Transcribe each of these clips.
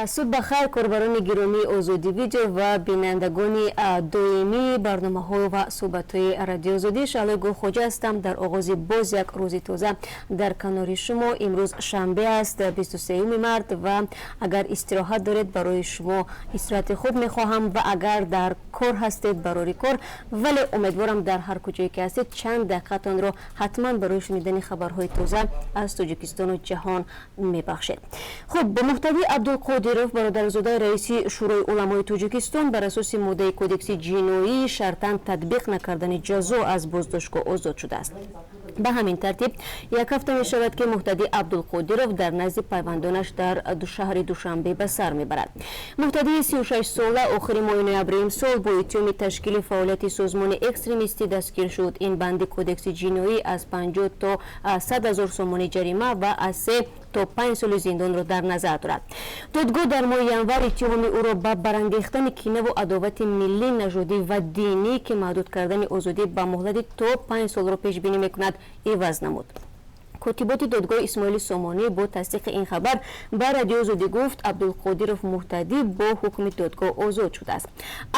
Субҳ бахайр, корбарони гиромии Озодӣ Видео ва бинандагони доимии барномаҳо ва суҳбатҳои Радиои Озодӣ. Шаҳлои Гулхоҷа ҳастам. Дар оғози боз як рӯзи тоза дар канори шумо. Имрӯз шанбе аст, 23 март, ва агар истироҳат доред, барои шумо истироҳати хуб мехоҳам ва агар дар кор ҳастед, барори кор. Вале умедворам, дар ҳар куҷое ки ҳастед, чанд дақиқатонро ҳатман барои шунидани хабарҳои тоза аз Тоҷикистону ҷаҳон мебахшед. Хуб, Муҳтадӣ Абдулқодиров, бародарзодаи раиси Шӯрои уламои Тоҷикистон, бар асоси моддаи Кодекси ҷиноӣ шартан татбиқ накардани ҷазо аз боздоштгоҳ озод шудааст. Ба ҳамин тартиб, як ҳафта мешавад, ки Муҳтадӣ Абдулқодиров дар назди пайвандонаш дар шаҳри Душанбе ба сар мебарад. Муҳтадии 36сола охири моҳи ноябри имсол бо иттиҳоми ташкили фаъолияти созмони экстремистӣ дастгир шуд. Ин банди Кодекси ҷиноӣ аз 50 то 100 ҳазор сомонӣ ҷарима ва аз 3 то 5 соли зиндонро дар назар дорад. Додгоҳ дар моҳи январ иттиҳоми ӯро ба барангехтани кинаву адовати миллӣ, нажодӣ ва динӣ, ки маҳдуд кардани озодӣ ба муҳлати то 5 солро пешбинӣ мекунад, иваз намуд. Котиботи додгоҳи Исмоили Сомонӣ бо тасдиқи ин хабар ба Радиои Озодӣ гуфт, Абдулқодиров Муҳтадӣ бо ҳукми додгоҳ озод шудааст,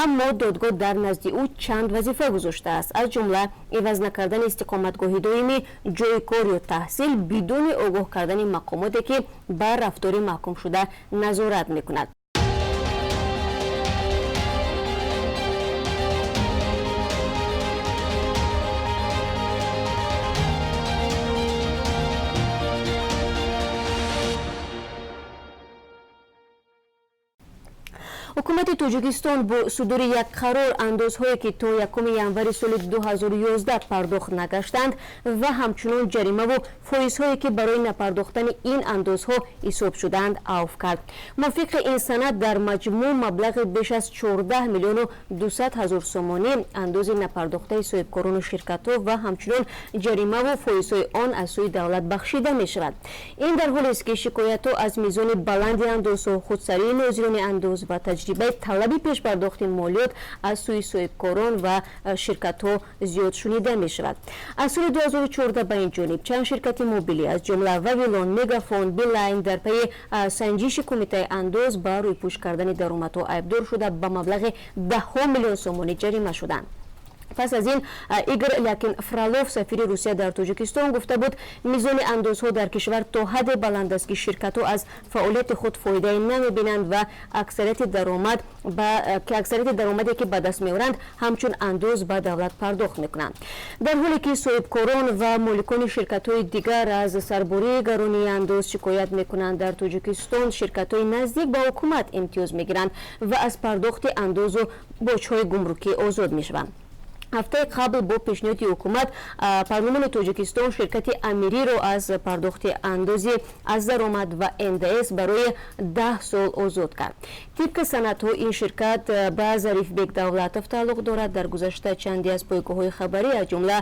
аммо додгоҳ дар назди ӯ чанд вазифа гузоштааст, аз ҷумла иваз накардани истиқоматгоҳи доимӣ, ҷойи кор ё таҳсил бидуни огоҳ кардани мақомоте, ки ба рафтори маҳкумшуда назорат мекунад. Ҳукумати Тоҷикистон бо судури як қарор андозҳое, ки то 1 январи соли 2011 пардохт нагаштанд, ва ҳамчунон ҷаримаву фоизҳое, ки барои напардохтани ин андозҳо ҳисоб шудаанд, авф кард. Мувофиқи ин санад, дар маҷмӯъ маблағи беш аз 14 миллиону 200 ҳазор сомонӣ андози напардохтаи соҳибкорону ширкатҳо ва ҳамчунон ҷаримаву фоизҳои он аз сӯи давлат бахшида мешавад. Ин дар ҳолест, ки шикоятҳо аз мизони баланди андозҳо, худсарии нозирони андоз ва таҷрибаи талаби пешпардохти молиёт аз сӯи соҳибкорон ва ширкатҳо зиёд шунида мешавад. Аз соли 2014 ба ин ҷониб чанд ширкати мобилӣ, аз ҷумла Вавилон, Мегафон, Билайн, дар пайи санҷиши Кумитаи андоз ба рӯйпӯш кардани даромадҳо айбдор шуда, ба маблағи даҳҳо миллион сомонӣ ҷарима шуданд. Пас аз ин Игор Лякин Фролов, сафири Русия дар Тоҷикистон, гуфта буд, мизони андозҳо дар кишвар то ҳадде баланд аст, ки ширкатҳо аз фаъолияти худ фоидае намебинанд ва аксарияти даромаде, ки ба даст меоранд, ҳамчун андоз ба давлат пардохт мекунанд. Дар ҳоле ки соҳибкорон ва моликони ширкатҳои дигар аз сарбории гаронии андоз шикоят мекунанд, дар Тоҷикистон ширкатҳои наздик ба ҳукумат имтиёз мегиранд ва аз пардохти андозу боҷҳои гумрукӣ озод мешаванд. Ҳафтаи қабл бо пешниҳоди ҳукумат парлумони Тоҷикистон ширкати Амириро аз пардохти андози аз даромад ва НДС барои 10 сол озод кард. Тибқи санадҳо, ин ширкат ба Зарифбек Давлатов тааллуқ дорад. Дар гузашта чанде аз пойгоҳҳои хабарӣ, аз ҷумла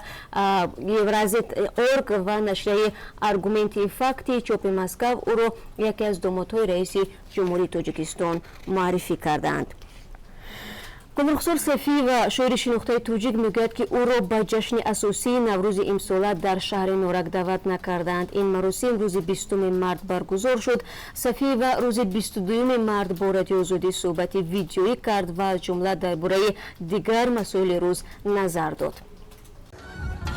Евразет орг ва нашрияи Аргументы и факты чопи Москав, ӯро яке аз домодҳои раиси Ҷумҳурии Тоҷикистон муаррифӣ кардаанд. Гулрухсор Сафиева, шоири шинохтаи тоҷик, мегӯяд, ки ӯро ба ҷашни асосии Наврӯзи имсола дар шаҳри Норак даъват накардаанд. Ин маросим рӯзи 20 март баргузор шуд. Сафиева рӯзи 22 март бо Радиои Озодӣ суҳбати видеоӣ кард ва аз ҷумла дар бораи дигар масоили рӯз назар дод.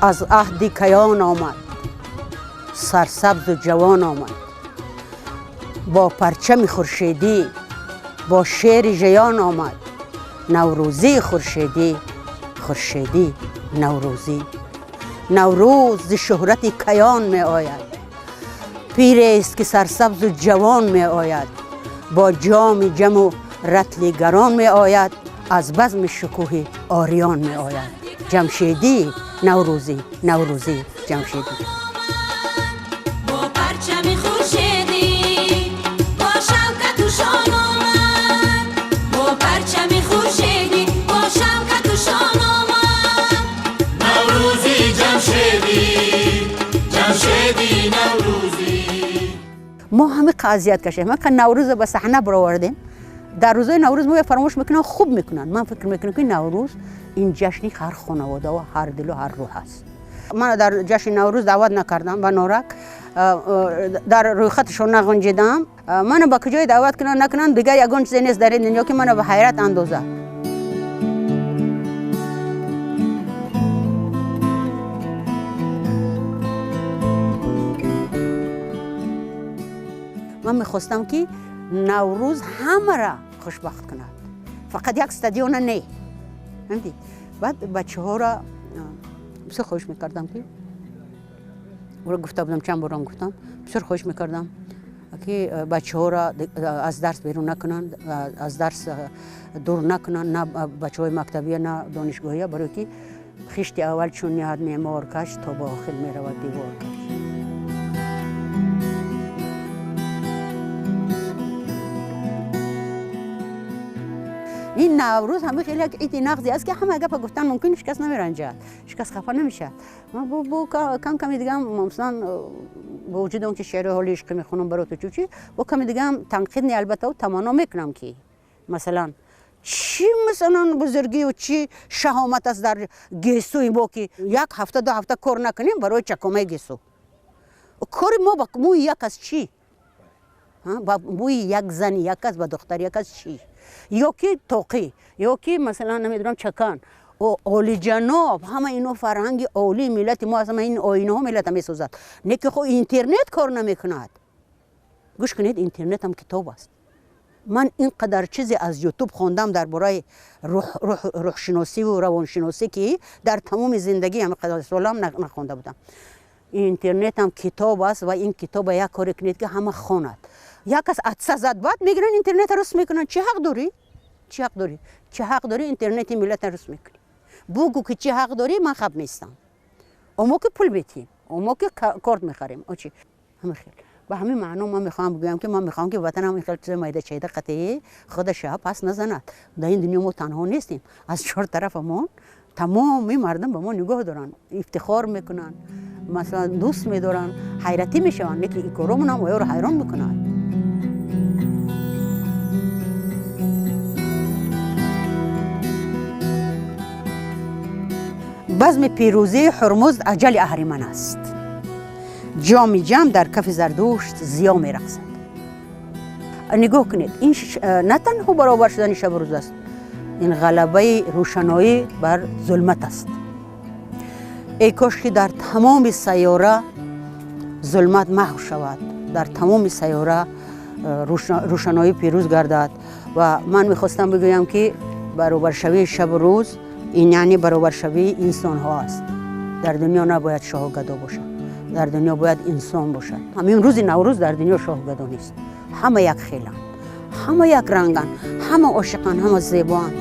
Аз аҳди Каён омад, сарсабзу ҷавон омад, бо парчами хуршедӣ, бо шери жаён омад. Наврӯзии хуршедӣ, хуршедӣ наврӯзӣ. Наврӯз зи шӯҳрати Каён меояд, пирест, ки сарсабзу ҷавон меояд, бо ҷоми ҷаму ратли гарон меояд, аз базми шукӯҳи ориён меояд. Ҷамшедӣ наврӯзӣ, наврӯзӣ ҷамшедӣ. Бо парчами хуршедӣ, бо шавкату шон омад, бо парчами хуршедӣ, бо шавкату шон омад. Наврӯзи ҷамшедӣ, ҷамшедӣ наврӯзӣ. Мо ҳамин азият кашем, ҳамин Наврӯзро ба саҳна баровардем. Дар рӯзои Наврӯз мо фаромӯш мекунанд, хуб мекунанд. Ман фикр мекунам, ки Наврӯз ин ҷашни ҳар хонавода ва ҳар дилу ҳар рӯҳ аст. Мана дар ҷашни Наврӯз даъват накардам ба Норак, дар рӯйхаташон нағунҷидам. Мана ба куҷое даъват кунанд накунанд, дигар ягон чизе нест дар ин дунё ки мана ба ҳайрат андозад. Ман мехостам ки Наврӯз ҳамаро хушбахт кунад, фақат як стадиона не. Баъд бачаҳоро бисёр хоҳиш мекардам ки ӯро гуфта будам, чанд борам гуфтам, бисёр хоҳиш мекардам ки бачаҳоро аз дарс берун накунанд, аз дарс дур накунанд, на бачаҳои мактабия, на донишгоҳия, барое ки хишти аввал чун ниҳад меъмор каш, то ба охир меравад девор каш. Ин Наврӯз ҳама хеле як иди нағзе аст ки ҳама гапа гуфтан мумкин, ҳеч кас намеранҷад, ҳеч кас хафа намешавад. Ман бо кам ками дигаам, масалан, бо вуҷуди он ки шеъри ҳоли ишқӣ мехонам бароту чучи, бо ками дигаам танқид не, албатта, таманно мекунам ки масалан чӣ масалан бузургию чӣ шаҳомат аст дар гесӯи мо ки як ҳафта ду ҳафта кор накунем барои чакомаи гесӯ. Кори мо ба мӯи як аст чӣ? Ба мӯи як зани як аст, ба духтари як аст чӣ? Ё ки тоқӣ, ё ки масалан намедонам чакан. Олиҷаноб, ҳама ино фарҳанги олии миллати мо аст, ҳама ин оинаҳо миллата месозад. Не ки хо интернет кор намекунад. Гӯш кунед, интернет ҳам китоб аст. Ман ин қадар чизе аз ютуб хондам дар бораи рӯҳшиносиву равоншиносӣ ки дар тамоми зиндагӣ ҳама қадар солам нахонда будам. Интернет ҳам китоб аст ва ин китоба як коре кунед ки ҳама хонад. Як кас атса зад, баъд мегиранд интернетро рус мекунанд. Чӣ ҳақ дорӣ? Чӣ ҳақ дорӣ? Чӣ ҳақ дорӣ интернети миллатро рус мекунӣ? Бугӯ ки чӣ ҳақ дорӣ, ман хаб местам. Омо ки пул метиҳем, омо ки корт мехарем. Очи ҳама хел. Ба ҳамин маъно ман мехоҳам бигӯям ки ман мехоҳам ки ватанам ин хел чизои майда-чайда қатъӣ худаша пас назанад. Дар ин дунё мо танҳо нестем. Аз чор тарафамон тамоми мардум ба мо нигоҳ доранд, ифтихор мекунанд, масалан дӯст медоранд, ҳайратӣ мешаванд, лекин ин коромонам оёро ҳайрон мекунад. Базми пирӯзии Ҳурмузд аҷали аҳриман аст. Ҷоми ҷам дар кафи Зардушт зиё мерақсад. Нигоҳ кунед, ин на танҳо баробар шудани шабу рӯз аст, ин ғалабаи рӯшаноӣ бар зулмат аст. Эй кош ки дар тамоми сайёра зулмат маҳв шавад, дар тамоми сайёра рӯшаноӣ пирӯз гардад. Ва ман мехостам бигӯям ки баробаршавии шабу рӯз ин яъне баробаршавии инсонҳо аст. Дар дунё набояд шоҳу гадо бошад, дар дунё бояд инсон бошад. Ҳамин рӯзи Наврӯз дар дунё шоҳу гадо нест. Ҳама як хеланд, ҳама як ранганд, ҳама ошиқанд, ҳама зебоанд.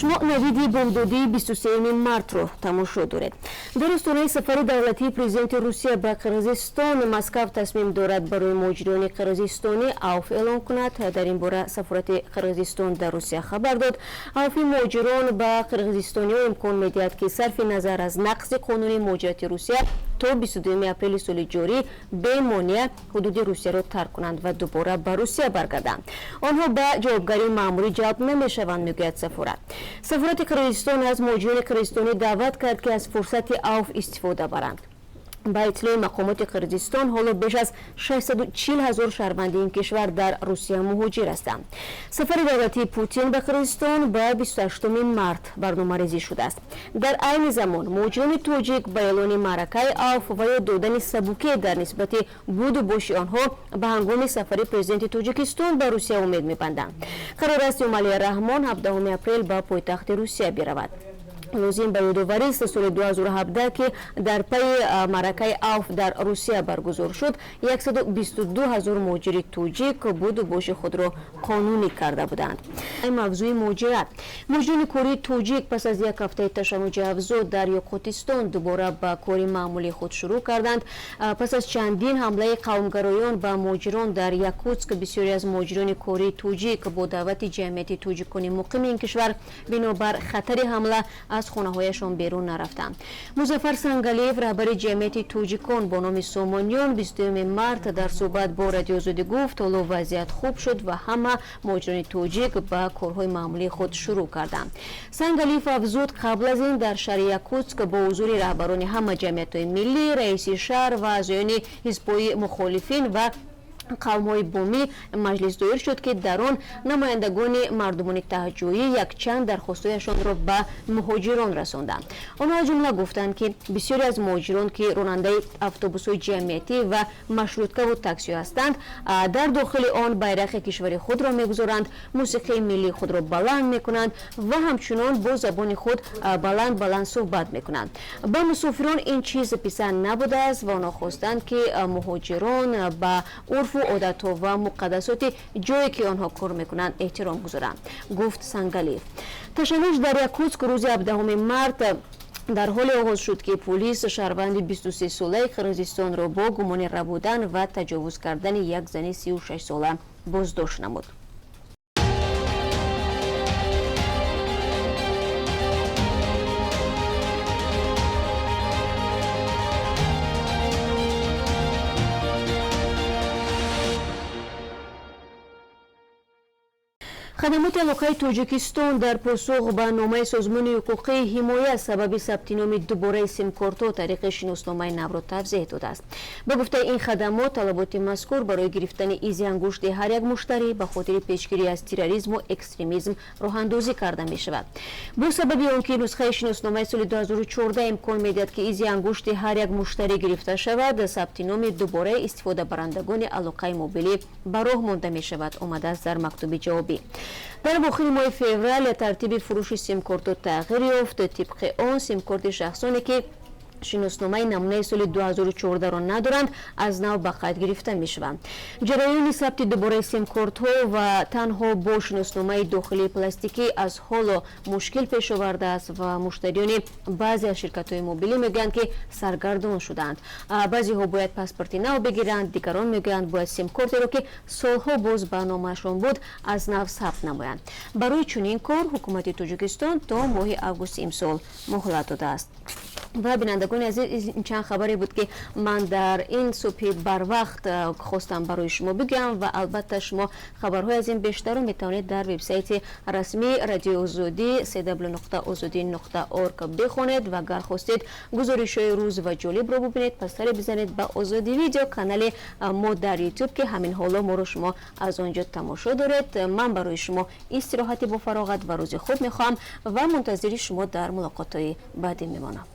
Шумо навиди бомдодии 23 мартро тамошо доред. Дар остонаи сафари давлатии президенти Русия ба Қирғизистон, Москав тасмим дорад барои муҳоҷирони қирғизистонӣ авф эълон кунад. Дар ин бора сафорати Қирғизистон дар Русия хабар дод. Авфи муҳоҷирон ба қирғизистониҳо имкон медиҳад ки сарфи назар аз нақзи қонуни муҳоҷирати Русия то 22 апрели соли ҷорӣ бемонеа ҳудуди Русияро тарк кунанд ва дубора ба Русия баргарданд. Онҳо ба ҷавобгарии маъмурӣ ҷалб намешаванд, мегӯяд сафорат. Сафорати Қирғизистон аз муҳоҷирони қирғизистонӣ даъват кард ки аз фурсати авф истифода баранд. Ба иттилои мақомоти Қирғизистон ҳоло беш аз 640 ҳазор шаҳрванди ин кишвар дар Русия муҳоҷир ҳастанд. Сафари давлатии Путин ба Қирғизистон ба 28 март барномарезӣ шудааст. Дар айни замон муҳоҷирони тоҷик ба эълони маъракаи авф ва ё додани сабукӣ дар нисбати буду боши онҳо ба ҳангоми сафари президенти Тоҷикистон ба Русия умед мебанданд. Қарор аст Эмомалӣ Раҳмон 17 апрел ба пойтахти Русия биравад. Лозим ба ёдоварист, соли 2017 ки дар пайи маъракаи авф дар Русия баргузор шуд, 122 ҳазор муҳоҷири тоҷик буду боши худро қонунӣ карда буданд. Мавзӯи муҳоҷират. Муҳоҷирони кории тоҷик пас аз як ҳафтаи ташаннуҷи авзо дар Ёқутистон дубора ба кори маъмулии худ шурӯъ карданд. Пас аз чандин ҳамлаи қавмгароён ба муҳоҷирон дар Якутск, бисёре аз муҳоҷирони кории тоҷик бо даъвати ҷамъияти тоҷикони муқими ин кишвар бинобар хатари ҳамла аз Аз хонаҳояшон берун нарафтанд. Музаффар Сангалиев, раҳбари ҷамъияти тоҷикон бо номи Сомониён, 22 март дар суҳбат бо Радиои Озодӣ гуфт, ҳоло вазъият хуб шуд ва ҳама муҳоҷирони тоҷик ба корҳои маъмулии худ шурӯъ карданд. Сангалиев афзуд, қабл аз ин дар шаҳри Якутск бо ҳузури раҳбарони ҳама ҷамъиятҳои миллӣ, раиси шаҳр ва аъзоёни ҳизбҳои мухолифин ва қавмҳои бумӣ маҷлис доир шуд, ки дар он намояндагони мардумони таҳҷӯӣ якчанд дархостҳояшонро ба муҳоҷирон расонданд. Онҳо аз ҷумла гуфтанд, ки бисёре аз муҳоҷирон, ки ронандаи автобусҳои ҷамъиятӣ ва маршруткаву таксиҳо ҳастанд, дар дохили он байрақи кишвари худро мегузоранд, мусиқии миллии худро баланд мекунанд ва ҳамчунон бо забони худ баланд баланд суҳбат мекунанд. Ба мусофирон ин чиз писанд набудааст ва онҳо хостанд, ки муҳоҷирон ба урфу одатҳо ва муқаддасоти ҷое, ки онҳо кор мекунанд, эҳтиром гузоранд, гуфт Сангалиев. Ташаннуш дар Якутск рӯзи 17 март дар ҳоле оғоз шуд, ки полис шаҳрванди 23-солаи Қирғизистонро бо гумони рабудан ва таҷовуз кардани як зани 36-сола боздошт намуд. Хадамоти алоқаи Тоҷикистон дар посух ба номаи созмони ҳуқуқии ҳимоя сабаби сабти номи дубораи симкортҳо тариқи шиносномаи навро тавзеҳ додааст. Ба гуфтаи ин хадамот, талаботи мазкур барои гирифтани изи ангушти ҳар як муштарӣ ба хотири пешгирӣ аз терроризму экстремизм роҳандозӣ карда мешавад. Бо сабаби он ки нусхаи шиносномаи соли 2014 имкон медиҳад, ки изи ангушти ҳар як муштарӣ гирифта шавад, сабти номи дубораи истифодабарандагони алоқаи мобилӣ ба роҳ монда мешавад, омадааст дар мактуби ҷавобӣ. Дар охири моҳи феврал тартиби фурӯши симкортҳо тағйир ёфт. Тибқи он, симкорти шахсоне, ки шиносномаи намунаи соли 2014-ро надоранд, аз нав ба қайд гирифта мешаванд. Ҷараёни сабти дубораи симкортҳо ва танҳо бо шиносномаи дохилии пластикӣ аз ҳоло мушкил пеш овардааст ва муштариёни баъзе аз ширкатҳои мобилӣ мегӯянд, ки саргардон шудаанд. Баъзеҳо бояд паспорти нав бигиранд, дигарон мегӯянд, бояд симкортеро, ки солҳо боз ба номаашон буд, аз нав сабт намоянд. Барои чунин кор ҳукумати Тоҷикистон то моҳи августи имсол муҳлат додааст. Ва бинандагони азиз, ин чанд хабаре буд, ки ман дар ин субҳи барвақт хостам барои шумо бигӯям ва албатта шумо хабарҳои аз ин бештарро метавонед дар вебсайти расмии Радиои Озодӣ cw.ozodi.org бихонед ва агар хостед гузоришҳои рӯз ва ҷолибро бубинед, пас саре бизанед ба Озодӣ Видео, канали мо дар Ютуб, ки ҳамин ҳоло моро шумо аз он ҷо тамошо доред. Ман барои шумо истироҳати бофароғат ва рӯзи хуб мехоҳам ва мунтазири шумо дар мулоқотҳои баъдӣ мемонам.